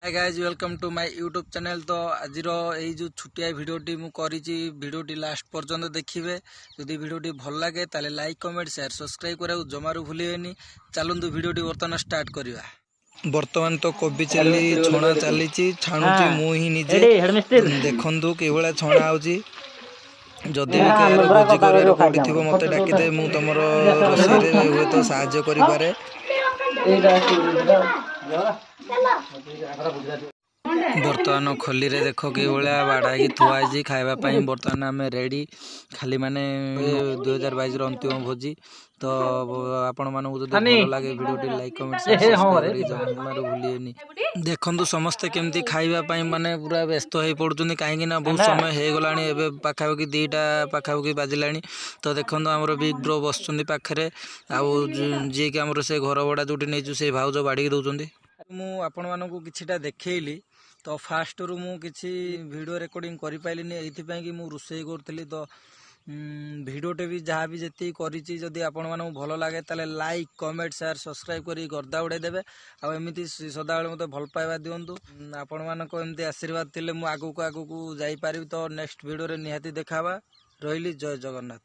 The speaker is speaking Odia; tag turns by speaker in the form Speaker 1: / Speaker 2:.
Speaker 1: Hi guys, welcome to my YouTube channel. ତ ଆଜିର ଏଇ ଯେଉଁ ଛୋଟିଆ ଭିଡ଼ିଓଟି ମୁଁ କରିଛି, ଭିଡ଼ିଓଟି ଲାଷ୍ଟ ପର୍ଯ୍ୟନ୍ତ ଦେଖିବେ। ଯଦି ଭିଡ଼ିଓଟି ଭଲ ଲାଗେ, ତାହେଲେ ଲାଇକ୍, କମେଣ୍ଟ, ସେୟାର, ସବସ୍କ୍ରାଇବ୍ କରିବାକୁ ଜମାରୁ ଭୁଲିବେନି। ଚାଲନ୍ତୁ, ଭିଡ଼ିଓଟି ବର୍ତ୍ତମାନ ଷ୍ଟାର୍ଟ କରିବା। ବର୍ତ୍ତମାନ ତ କୋବି ଚିଲି ଛଣା ଚାଲିଛି, ଛାଣୁଛି ମୁଁ ହିଁ ନିଜେ। ଦେଖନ୍ତୁ କିଭଳିଆ ଛଣା ହେଉଛି। ଯଦି ବି କାହାର ଭୋଜି କରିବାର ପଡ଼ିଥିବ, ମୋତେ ଡାକିଦେବେ, ମୁଁ ତମର ରୋଷେଇରେ ହୁଏତ ସାହାଯ୍ୟ କରିପାରେ। ବର୍ତ୍ତମାନ ଖଲିରେ ଦେଖ କିଭଳିଆ ବାଡ଼ା ହେଇକି ଥୁଆ ହେଇଛି ଖାଇବା ପାଇଁ। ବର୍ତ୍ତମାନ ଆମେ ରେଡ଼ି ଖାଲି, ମାନେ 2022ର ଅନ୍ତିମ ଭୋଜି। ତ ଆପଣମାନଙ୍କୁ ଯଦି ଭଲ ଲାଗେ ଭିଡ଼ିଓଟି, ଲାଇକ୍, କମେଣ୍ଟ, ସବସ୍କ୍ରାଇବ୍ କରି ଜମାରୁ ଭୁଲିବେନି। ଦେଖନ୍ତୁ ସମସ୍ତେ କେମିତି ଖାଇବା ପାଇଁ ମାନେ ପୁରା ବ୍ୟସ୍ତ ହେଇ ପଡ଼ୁଛନ୍ତି, କାହିଁକି ନା ବହୁତ ସମୟ ହେଇଗଲାଣି। ଏବେ ପାଖାପାଖି 2ଟା ପାଖାପାଖି ବାଜିଲାଣି। ତ ଦେଖନ୍ତୁ, ଆମର ବିଗ୍ ବ୍ରୋ ବସୁଛନ୍ତି ପାଖରେ, ଆଉ ଯିଏକି ଆମର ସେ ଘର ଭଡ଼ା ଯେଉଁଠି ନେଇଛୁ, ସେଇ ଭାଉଜ ବାଢ଼ିକି ଦେଉଛନ୍ତି। ମୁଁ ଆପଣମାନଙ୍କୁ କିଛିଟା ଦେଖେଇଲି। ତ ଫାଷ୍ଟରୁ ମୁଁ କିଛି ଭିଡ଼ିଓ ରେକର୍ଡ଼ିଂ କରିପାରିଲିନି, ଏଇଥିପାଇଁ କି ମୁଁ ରୋଷେଇ କରୁଥିଲି। ତ ଭିଡ଼ିଓଟେ ବି ଯାହା ବି ଯେତିକି କରିଛି, ଯଦି ଆପଣମାନଙ୍କୁ ଭଲ ଲାଗେ, ତାହେଲେ ଲାଇକ୍, କମେଣ୍ଟ, ସେୟାର, ସବସ୍କ୍ରାଇବ୍ କରି ଗର୍ଦା ଉଡ଼େଇ ଦେବେ। ଆଉ ଏମିତି ସଦାବେଳେ ମୋତେ ଭଲ ପାଇବା ଦିଅନ୍ତୁ। ଆପଣମାନଙ୍କ ଏମିତି ଆଶୀର୍ବାଦ ଥିଲେ ମୁଁ ଆଗକୁ ଆଗକୁ ଯାଇପାରିବି। ତ ନେକ୍ସଟ ଭିଡ଼ିଓରେ ନିହାତି ଦେଖା ହେବା। ରହିଲି, ଜୟ ଜଗନ୍ନାଥ।